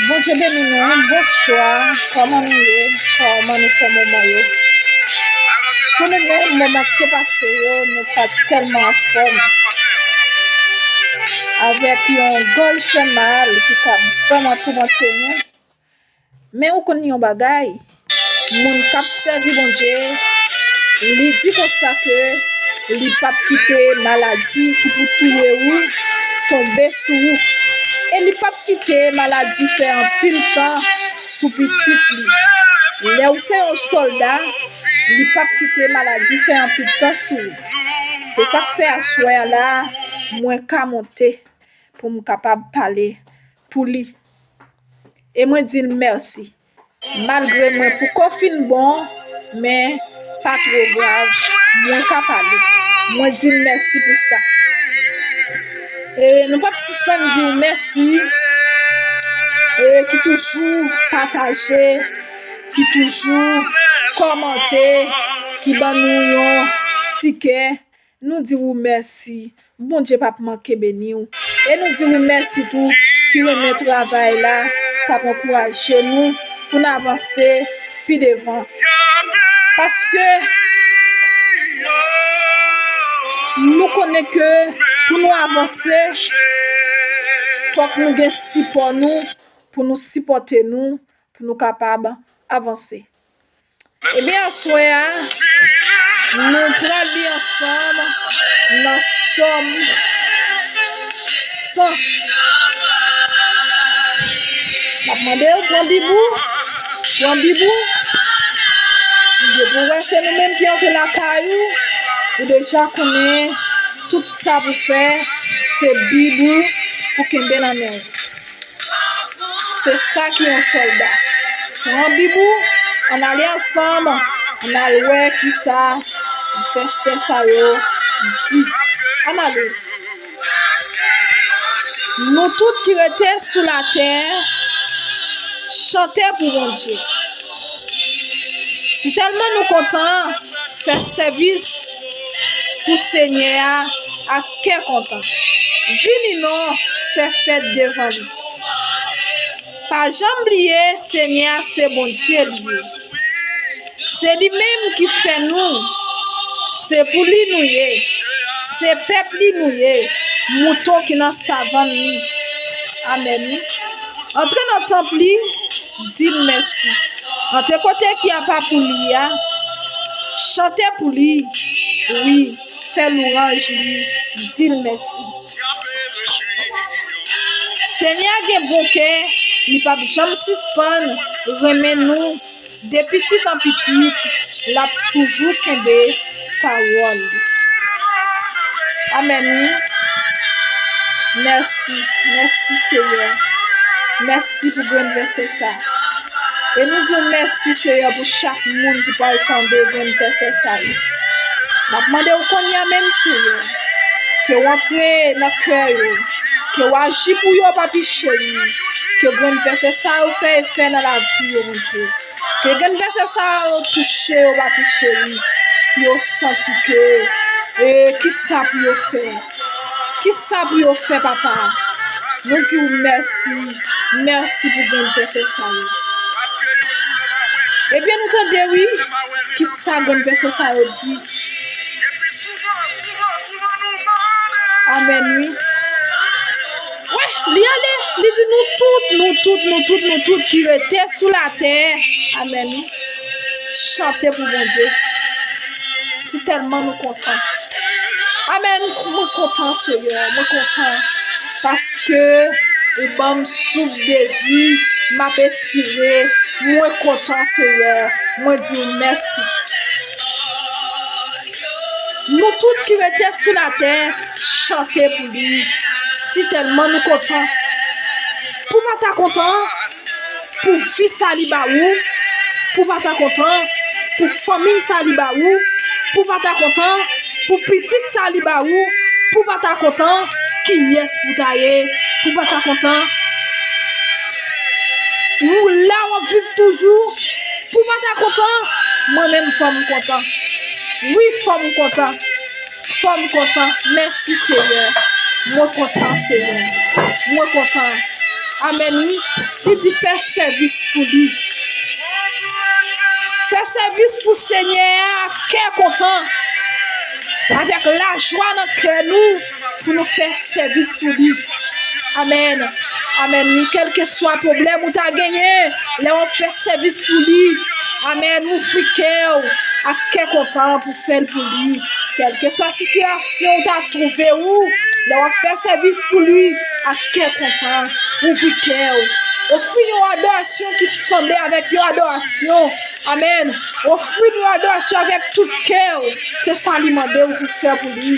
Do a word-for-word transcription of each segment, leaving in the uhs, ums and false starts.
Bondye beni nou, bonswa, kòman nou ye, kòman nou fè moman yo? Pou nou menm, moman ki te pase yo, nou pa t tèlman anfòm. Avèk yon gòj fè mal ki t ap vrèman toumante nou. Men ou konn yon bagay, moun k ap sèvi Bondye, li di konsa ke li p ap kite maladi ki pou touye ou tonbe sou ou. E li p ap kite maladi fè anpil tan sou pitit li. Lè ou se yon sòlda, li p ap kite maladi fè anpil tan sou ou. Se sa k fè aswè a la, mwen ka monte pou m kapab pale pou li. E mwen di l mèsi. Malgre mwen poko fin bon, men pa two grav, mwen ka pale. Mwen di l mèsi pou sa. E nou p ap sispann di w mèsi, e ki toujou pataje, ki toujou kòmante, ki ban nou yon ti kè. Nou di w mèsi. Bondye p ap manke beni w. E nou di w mèsi tou ki renmen travay la, k ap ankouraje nou pou n avanse pi devan. Paske nou konnen ke pou nou avanse, fòk nou gen sipò nou, pou nou sipòte nou, pou nou kapab avanse. Ebyen, aswè a, nou pral li ansanm nan Sòm san. M ap mande w, pran Bib ou, pran Bib ou. Depi w wè se nou menm ki antre lakay ou, ou deja konnen tout sa pou fè, se Bib ou pou kenbe nan men w. Se sa ki yon sòlda. Pran Bib ou, ann ale ansanm, ann al wè kisa vèsè sa yo di. Ann ale. Nou tout ki rete sou latè, chante pou Bondye. Sitèlman nou kontan fè sèvis pou Senyè a ak kè kontan. Vini non fè fèt devan li. Pa janm bliye Senyè a se Bondye li ye. Se li menm ki fè nou. Se pou li nou ye. Se pèp li nou ye. Mouton ki nan savann li. Amèn wi. Antre nan tanp li, di l mèsi. Antre kote ki apa pou li a, chante pou li, wi, fè lwanj li, di l mèsi. Senyè a gen bon kè, li p ap janm sispann renmen nou. De pitit an pitit, l ap toujou kenbe pawòl li. Amèn wi. Mèsi, mèsi Seyè. Mèsi pou grenn vèsè sa. E nou di w mèsi Seyè pou chak moun ki pral tande grenn vèsè sa yo. M ap mande w kounye a menm Seyè, ke w antre nan kè yo, ke w aji pou yo Papi cheri, ke grenn vèsè sa yo fè efè nan lavi yo Bondye. Ke grenn vèsè sa yo touche yo Papi cheri, pou yo santi ke, e, kisa pou yo fè. Kisa pou yo fè Papa? Nou di w mèsi, mèsi pou grenn vèsè sa yo. Ebyen nou tande wi, kisa grenn vèsè sa yo di. Amèn wi. Wi, li ale, li di nou tout, nou tout, nou tout, nou tout ki rete sou latè. Amèn wi. Chante pou Bondye. Sitèlman nou kontan. Amèn. Mwen kontan, Seyè. Mwen kontan. Paske ou ban m souf de vi, m ap espire. Mwen kontan, Seyè. Mwen di w mèsi. Nou tout ki rete sou latè, chante pou li. Sitèlman nou kontan. Pou pa ta kontan, pou vi sa li ba ou, pou pa ta kontan, pou fanmi sa li ba ou, pou pa ta kontan, pou pitit sa li ba ou, pou pa ta kontan, kiyès pou ta ye, pou pa ta kontan. Ou la w ap viv toujou, pou pa ta kontan, mwen menm fò m kontan. Wi, fò m kontan. Fò m kontan. Mèsi, Seyè. Mwen kontan, Seyè. Mwen kontan. Amèn, wi. Li di fè sèvis pou li. Fè sèvis pou Senyè a ak kè kontan, avèk lajwa nan kè nou, pou nou fè sèvis pou li. Amèn. Amèn, wi. Kèlkeswa pwoblèm ou ta genyen, lè w ap fè sèvis pou li, amèn, ouvri kè w ak kè kontan pou fè l pou li. Kèlkeswa sitiyasyon ou ta twouve ou, lè w ap fè sèvis pou li ak kè kontan, ouvri kè w. Ofri yon adorasyon ki sanble avèk yon adorasyon. Amèn. Ofri yon adorasyon avèk tout kè w. Se sa li mande w pou fè pou li.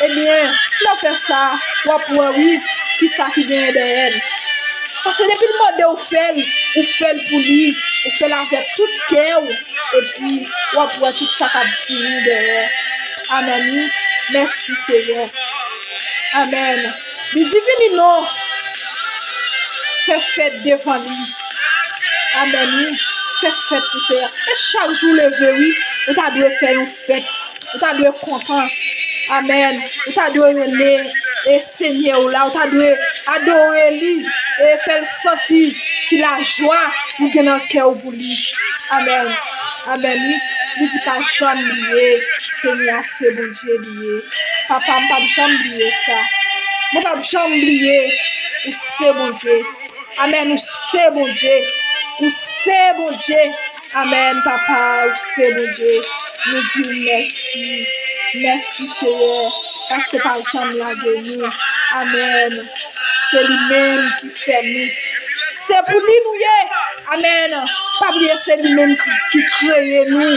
Ebyen, lè w fè sa, w ap wè, wi, kisa ki genyen dèyè l. Paske depi l mande w fè l, ou fè l pou li, ou fè l avèk tout kè w, epi w ap wè tout sa k ap vini dèyè. Amèn, wi. Mèsi, Senyè. Amèn. Li di vini non. Fè fèt devan li. Amèn, wi. Fè fèt pou Senyè. E chak jou leve, wi, ou ta dwe fè yon fèt. Ou ta dwe kontan. Amèn. Ou ta dwe rele, e, Senyè w la. Ou ta dwe adore li. E fè l santi ki lajwa ou gen nan kè w pou li. Amèn. Amèn, wi. Li di pa janm bliye. Senyè a se Bondye li ye. Papa, m p ap janm bliye sa. Mwen p ap janm bliye. Ou se Bondye. Amèn. Ou se Bondye. Ou se Bondye. Amèn, papa, ou se Bondye. Nou di w mèsi. Mèsi, Senyè, paske w pa janm lage nou. Amèn. Se li menm ki fè nou. Se pou li nou ye. Amèn. Pa bliye, se li menm ki, ki kreye nou.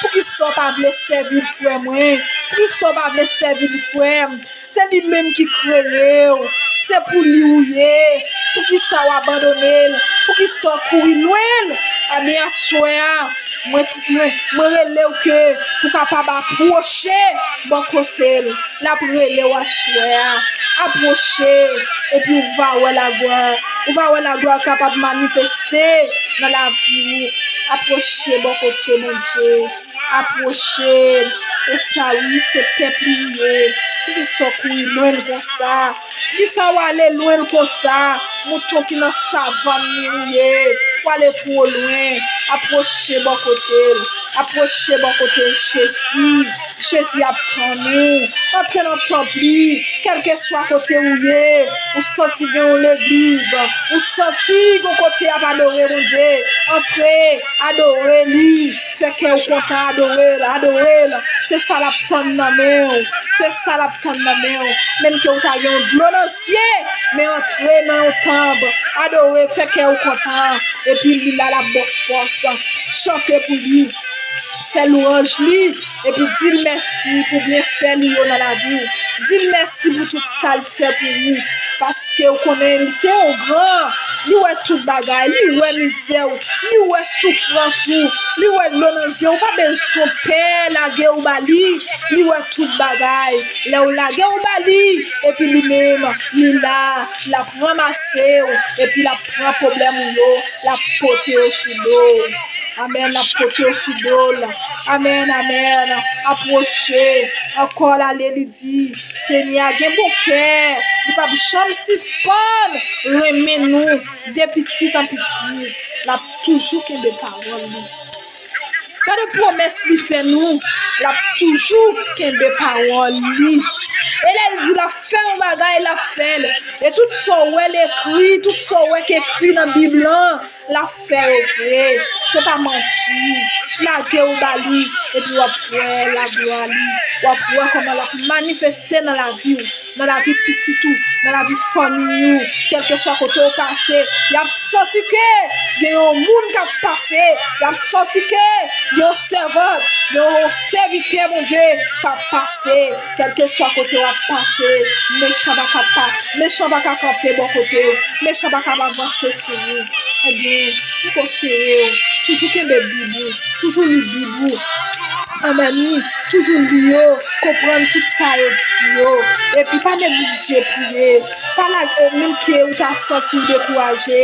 Poukisa w pa vle sèvi l, frè mwen? Poukisa w pa vle sèvi l, frè m? Se li menm ki kreye w. Se pou li ou ye. Poukisa w abandone l? Poukisa w kouri lwen l? Ebyen, aswè a, mwen, mwen, mwen rele w ke pou w kapab apwoche bò kote l. L ap rele w aswè a. Apwoche, epi w va wè laglwa. Ou va wè laglwa kapab manifeste nan lavi w. Apwoche bò kote Bondye. Apwoche l. E sa, wi, se pèp li ou ye. Poukisa w kouri lwen l konsa? Poukisa w ale lwen l konsa? Mouton ki nan savann li ou ye. W ale twò lwen. Apwoche bò kote l. Apwoche bò kote Jezi. Jezi ap tann ou. Antre nan tanp li. Kèlkeswa kote ou ye, ou santi gen yon legliz, ou santi gen yon kote y ap adore Bondye, antre, adore li. Fè kè w kontan, adore l, adore l. Se sa l ap tann nan men w. Se sa l ap tann nan men w. Menm ke w ta gen yon dlo nan zye, men antre nan yon tanp, adore, fè kè w kontan. Epi li la, l ap ba w fòs. Chante pou li. Fè lwanj li. Epi di l mèsi pou byenfè li yo nan lavi w. Di l mèsi pou tout sa l fè pou ou. Paske w konnen li se yon gran. Li wè tout bagay. Li wè mizè w. Li wè soufrans ou. Li wè dlo nan zye w. Ou pa bezwen pè lage w ba li. Li wè tout bagay. Lè w lage w ba li, epi li menm, li la, l ap ranmase w, epi l ap pran pwoblèm ou yo, l ap pote yo sou do w. Amèn, l ap pote yo sou do l. Amèn, amèn. Apwoche. Ankò l ale, li di, Senyè a gen bon kè. Li p ap janm sispann renmen nou. De pitit an pitit, l ap toujou kenbe pawòl li. Gade pwomès li fè nou. L ap toujou kenbe pawòl li. E lè l di l ap fè yon bagay, l ap fè l. E tout sa w wè l ekri, tout sa w wè k ekri nan Bib lan, l ap fè yo vre. Se pa manti. Lage w ba li, epi w ap wè laglwa li. W ap wè kòman l ap manifeste nan lavi w, nan lavi pitit ou, nan lavi fanmi ou, kèlkeswa kote w pase. Y ap santi ke gen yon moun k ap pase. Y ap santi ke gen yon sèvant, gen yon sèvitè Bondye k ap pase. Kèlkeswa kote w ap pase, mechan pa ka pa, mechan pa ka kanpe bò kote w, mechan pa ka avanse sou ou. Ebyen, m konseye w, toujou kenbe Bib ou, toujou li Bib ou. Amèn, wi. Toujou li yo, konprann tout sa yo di yo. Epi pa neglije priye. Pa lage, menm ke ou ta santi w dekouraje,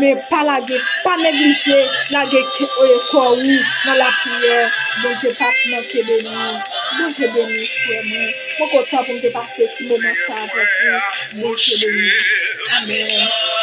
men pa lage, pa neglije lage kè, e, kò ou nan lapriyè. Bondye p ap manke beni w. Bondye beni w, frè mwen. Mwen kontan pou m te pase ti moman sa avèk ou. Bondye beni w. Amèn.